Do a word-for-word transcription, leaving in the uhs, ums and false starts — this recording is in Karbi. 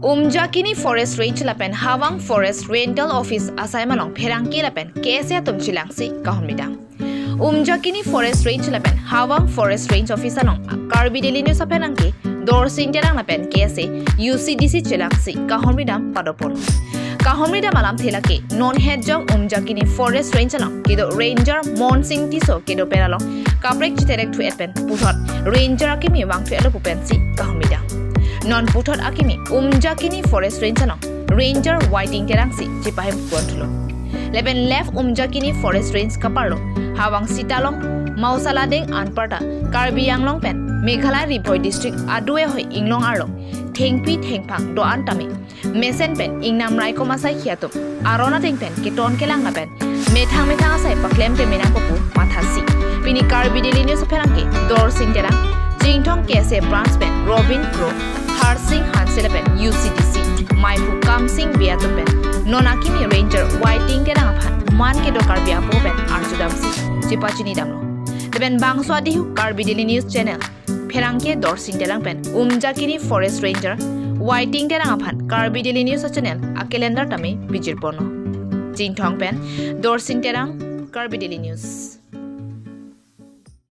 Umjakini Forest Range lapen Hawang Forest Rental Office asai malong pherangke lapen K S A atum chelangsi kahumri dam. Umjakini Forest Range lapen Hawang Forest Range Office along Karbi Daily News apherangke Dorsing Terang lapen K S A U C D C chelangsi kahumri dam padopon. Kahumri dam alamthe lake non hetjong Umjakini Forest Range along kedo Ranger Monsing Tisso kedo pen along kaprek chiterek thu-et pen puthot Ranger akimi vangthu-etlo pu pensi kahumri dam. Non puthot akimi Umjakini Forest Range along Ranger Waiting Terangsi chepahem pon thulo. Lapen left Umjakini Forest Range kaparlo Hawang Sitalong Mausaladeng anparta Karbi Anglong pen Meghalaya Ri-Bhoi District adue hoi inglong arlo thengpi thengphang do-an tame mesen pen ingnam raikom asaikhi atum aron ateng pen keton kelang lapen methang methang asai paklem pemenang popu mathasi. Pini Karbi Daily News apherangke Dorsing Terang, Chinthong K S A Branch pen Robin Kro, Harsing Hanse lapen U C D C maiphu Kamsing Bey atum pen non akimi Ranger Waiting Terang aphan man kedo Karbi apo pen arjudamsi chepachini damlo. Lapen bangso adihu Karbi Daily News channel pherangke Dorsing Terang pen Umjakini Forest Ranger Waiting Terang aphan Karbi Daily News channel a calendar tame bijirponlo. Chinthong pen Dorsing Terang, Karbi Daily News.